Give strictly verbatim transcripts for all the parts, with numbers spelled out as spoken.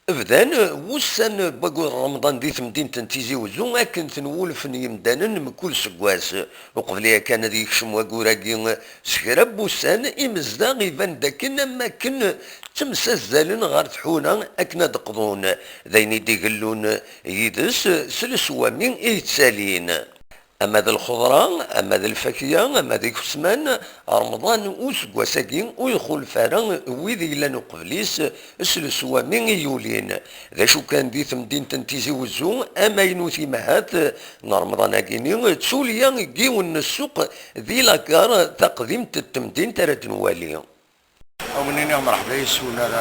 Bdan wussan n waggur n Remḍan di temdint n Tizi Wezzu akken ten-wulfen yimdanen mkul seggas. Uqbel yakan ad yekcem waggur-agi s kra n wussan, imezdaɣ iban-d akken am akken ttemsazzalen ɣer tḥuna akken ad d-qḍun. D ayen i d-igellun yid-s s leswami i yettalin. Ama d lxeḍra, ama d lfakya, ama d ikesman, Remḍan useggas-agi ur ixulef ara wid yellan uqbel-is s leswami i yulin. D acu kan, di temdint n Tizi Wezzu, amaynut imahat n Remḍan-agi-ni, d tulya n yiwen n ssuq di la gare taqdimt n temdint ara d-nwali. Ad wen-iniɣ mreḥba yes-wen ar,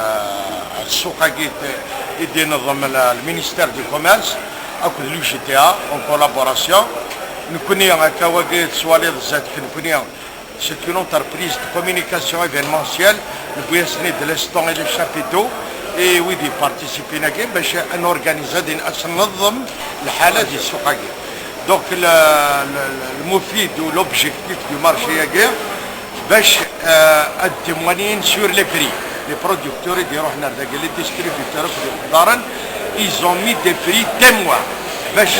ar ssuq-agi t-, i d-ineḍḍem la, le ministère du commerce akked l'U G T A en collaboration. Nekkni akka wagi tettwaliḍ zdat-k nekkni, c'est une entreprise de communication événementielle, newwi-asen-id les stands et les chapiteaux, et wid yparticipin-agi bac ad norganize, ad n-, ad s-nneḍḍem lḥala di ssuq-agi. Donc le, le, le, le mufid ou l'objectif du marché-agi, باش آه، ad témoigner sur les prix. Les producteurs i d-iruḥen ar dagi, les distributeurs akked ixeddaren, ils ont mis des prix témoins باش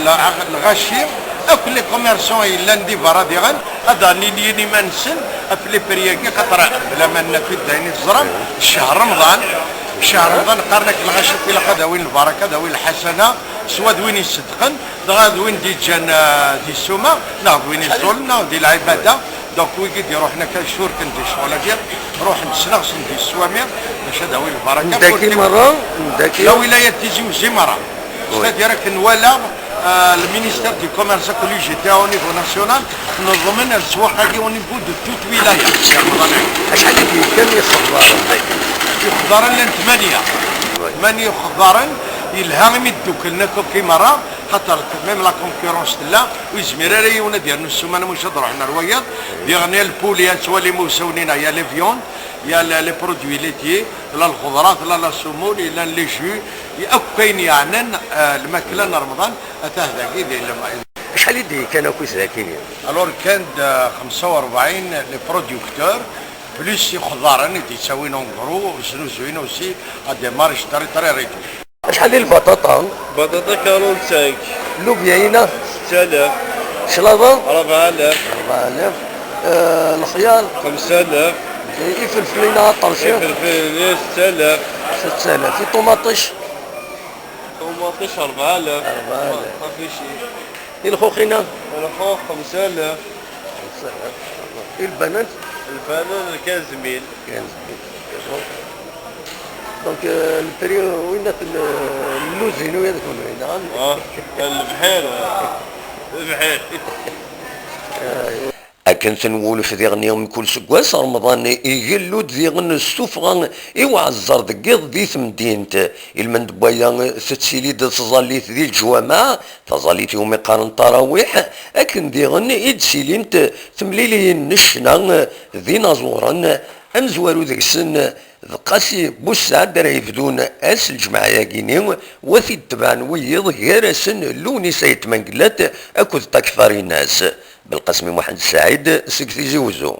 la, lɣaci akk les commerçants yellan di berra diɣen ad anilyin iman-nsen ɣef les prix-agi, xaṭer bla ma naf-id d ayen i teẓram, ccehṛ Remḍan, ccehṛ Remḍan qqaren-ak lɣaci akk ilaq ad awin lbaraka, ad awin lḥasana, swa d win iṣeddqen, dɣa d win d-yeǧǧan, ah, di ssuma, neɣ d win iẓẓulen, neɣ di lɛibada. Donc wigi d-iruḥen akka curken di ccɣel-agi, ruḥen ssneɣsen di sswami bac ad awin lbaraka. Ndaki merra, ndaki. La wilaya Tizi Wezzu merra. C'est-à-dire akken walaɣ, ah, le ministère du commerce akked l'U G T A au niveau national, neḍmen leswaq-agi au niveau de toute wilaya. Acḥal i d-yekkan yixeḍḍaren dagi? Ixeḍḍaren llan tmanya. Tmanya ixeḍḍaren, yelha imi dduklen akk akki merra, xaṭer même la concurrence tella, ur yezmir ara yiwen ad yernu ssuma-nni, maca ad ruḥen ar wayeḍ. Diɣen ya lpuli, ad twalim usawnin-a, ya les viandes, ya la, les produits laitiers, la lxeḍra, la la semoule, yellan les jus, akk ayen yeɛnan, eh, lmakla n Remḍan, atah dagi di lem-, Acḥal i d-yekkan akk i dagi-nni? Alors, kkan-d, eh, xemsa u rebɛin les producteurs, plus ixeḍḍaren i d-yettawin en gros, snuzuyen aussi à des marges très, très réduites. Acḥal i lbaṭaṭa? Baṭaṭa quarante-cinq. Llubya-ina? Setta alaf. Claḍa? Rebɛa alaf. Rebɛa alaf. Eh, lexyar? Xemsa alaf. Ifelfel-ina aṭersi? Ifelfel-ina setta alaf. Setta alaf. I ṭumaṭic? Ṭumaṭic rebɛa alaf. Rebɛa alaf. Ṭafici. I lxux-ina? Lxux xemsa alaf. Xemsa alaf. I lbanan? Lbanan quinze mille. Donc, euh, le prix, euh, winna, euh, lluzin, winna, ah, lebḥir, lebḥir. Akken tenwulef diɣen mkul seggas, Remḍan igellu-d diɣen s tuffɣa i uɛeẓẓer deg yiḍ di temdint. Ilmend n waya, tettili-d tẓallit di leǧwameɛ, taẓallit iwumi qqaren ṭarawiḥ, akken diɣen i d-ttilint temliliyin n ccna d inaẓuren, amezwaru deg-sen d Qasi Bussaɛd ara yebdun ass n lǧemɛa-yagi-ni, wa t-id-tebɛen wiyiḍ, gar-asen Lewnis Ayt Mengellat akked Takfarinas. Belqasem Muḥend Saɛid seg Tizi Wezzu.